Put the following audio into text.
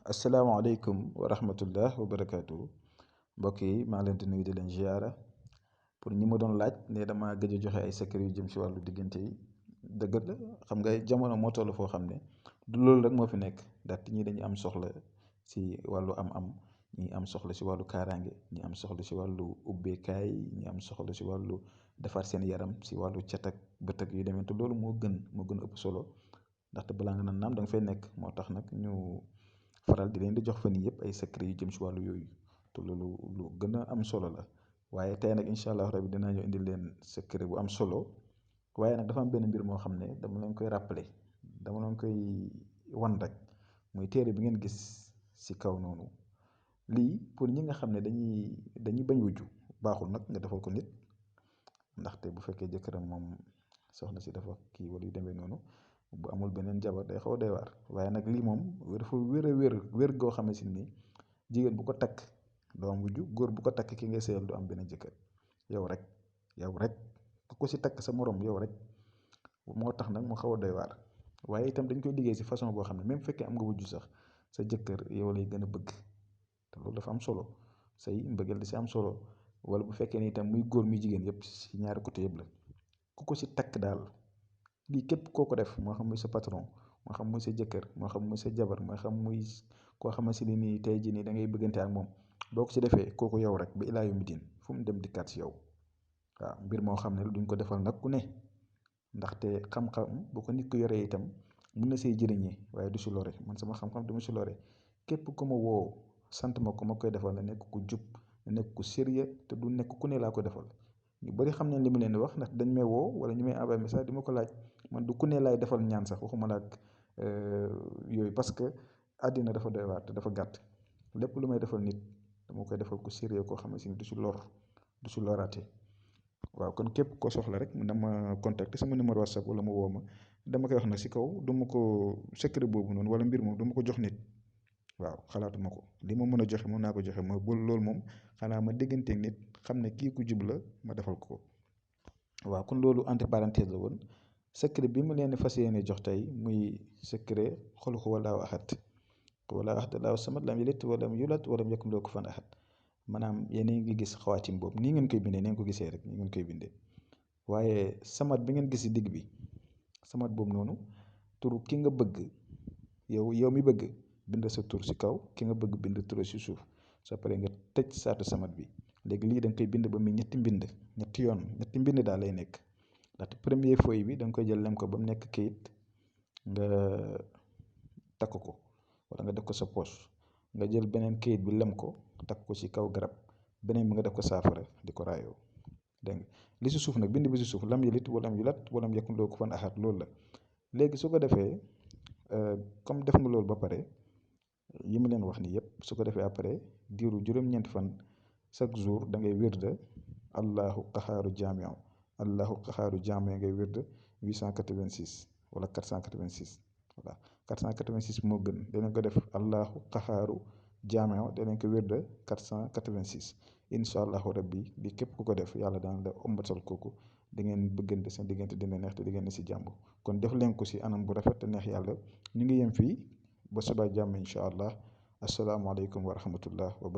asalaamaaleykum wa rahmatullah wa barakaatu mbokk yi maa leen di nuyu di leen ziara pour ñi ma doon laaj ne dama gëj a joxe ay secret yu jëm si wàllu diggante yi dëgg la xam nga jamono moo toll foo xam ne du loolu rek moo fi nekk ndaxte ñii dañuy am soxla si wàllu am-am ñi am soxla si wàllu kaaraange ñi am soxla si wàllu ubbeekaay ñi am soxla si wàllu defar seen yaram si wàllu cat ak bët ak yu demee te loolu moo gën a ëpp solo ndaxte balaa nga naan naam da nga fay nekk moo tax nag ñu. faral di leen di jox fan yii yëpp ay secret yu jëm si wàllu yooyu te loolu lu gën a am solo la waaye tey nag incha allah rabi dinaa ñëw indi leen secret bu am solo waaye nag dafa am benn mbir moo xam ne dama leen koy rappeler dama leen koy wan rek muy téere bi ngeen gis si kaw noonu lii pour ñi nga xam ne dañuy bañ wujju baaxul nag nga defal ko nit ndaxte bu fekkee jëkkëram moom soxna si dafa kii wala yu demee noonu. bu amul beneen jabar day xaw a doy waar waaye nag lii moom dafa wér goo xamante ni jigéen bu ko takk doo am wujju góor bu ko takk ki ngay sëyal du am beneen jëkkër yow rek ku ko si takk sa morom yow rek moo tax nag mu xaw a doy waar waaye itam dañ koy liggéey si façon boo xam ne même fekkee am nga wujju sax sa jëkkër yow lay gën a bëgg te loolu dafa am solo say mbëggeel di si am solo wala bu fekkee ni itam muy góor muy jigéen yëpp si ñaari côté yëpp la ku ko si takk daal. lii képp koo ko def moo xam muy sa patron moo xam muy sa jëkkër moo xam muy sa jabar moo xam muy koo xamante ni nii tey jii nii da ngay bëggante ak moom boo ko si defee kooku yow rek ba ilaa yawmi diin fu mu dem dikkaat si yow waaw mbir moo xam ne duñ ko defal nag ku ne ndaxte xam-xam bu ko nit ko yoree itam mun na see jëriñee waaye du si lore man sama xam-xam du ma si lore képp ku ma woo sant ma ko ma koy defal na nekk ku jub na nekk ku sérieux te du nekk ku ne laa ko defal. ñu bëri xam nañ li mu leen di wax ndax dañ may woo wala ñu may envoyé message di ma ko laaj man du ku ne laay defal ñaan sax waxuma la ak yooyu parce que àddina dafa doy waar te dafa gàtt lépp lu may defal nit dama koy defal ko sérieux koo xam ne du si lor du si loraate waaw kon képp ko soxla rek na ma contacter sama numéro WhatsApp wala ma woo ma dama koy wax nag si kaw du ma ko secret boobu noonu wala mbir moom du ma ko jox nit. waaw xalaatuma ko li ma mën a joxe mën naa ko joxe ma bu loolu moom xanaa ma dégganteeg nit xam ne kii ku jub la ma defal ko waaw kon loolu entre parenthèse la woon secret bi mu leen fas yéene jox tey muy secret xul huwallaahu ahad wallaahu ahad allaahu samad lam yalid walam yulad walam yakun lahu kufuwan ahad maanaam yéen a ngi gis xawaatim boobu nii ngeen koy bindee ni ngeen ko gisee rek nii ngeen koy bindee waaye samad bi ngeen gis si digg bi samad boobu noonu turu ki nga bëgg yow mi bëgg. bind sa tur si kaw ki nga bëgg bind tur si suuf soo paree nga tëj saatu samat bi léegi lii da nga koy bind ba muy ñetti mbind daal lay nekk ndaxte premier feuille bi da nga koy jël lem ko ba mu nekk kayit nga takk ko wala nga def ko sa poche nga jël beneen kayit bi lem ko takk ko si kaw garab beneen bi nga def ko saafara di ko raayoo dégg nga li si suuf nag bind bi si suuf lam yalid walam yulad walam yakun lahu kufuwan ahad loolu la léegi su ko defee comme def nga loolu ba pare. yi ma leen wax nii yëpp su ko defee après diiru juróom-ñeenti fan chaque jour da ngay wirda allahu qaxaaru jaamiu ngay wirda 886 wala 486 voilà 486 moo gën danañ ko def allahu qaxaaru jaamiu danañ ko wirda 486 incha allahu rabbi bi képp ku ko def yàlla dana la ombatal kooku da ngeen bëggante seen diggante dina neex te di ngeen ne si jàmm kon def leen ko si anam bu rafet te neex yàlla ñu ngi yem fii. ba suba jàmm incha allah asalaamaaleykum wa rahmatullah wa barakatuh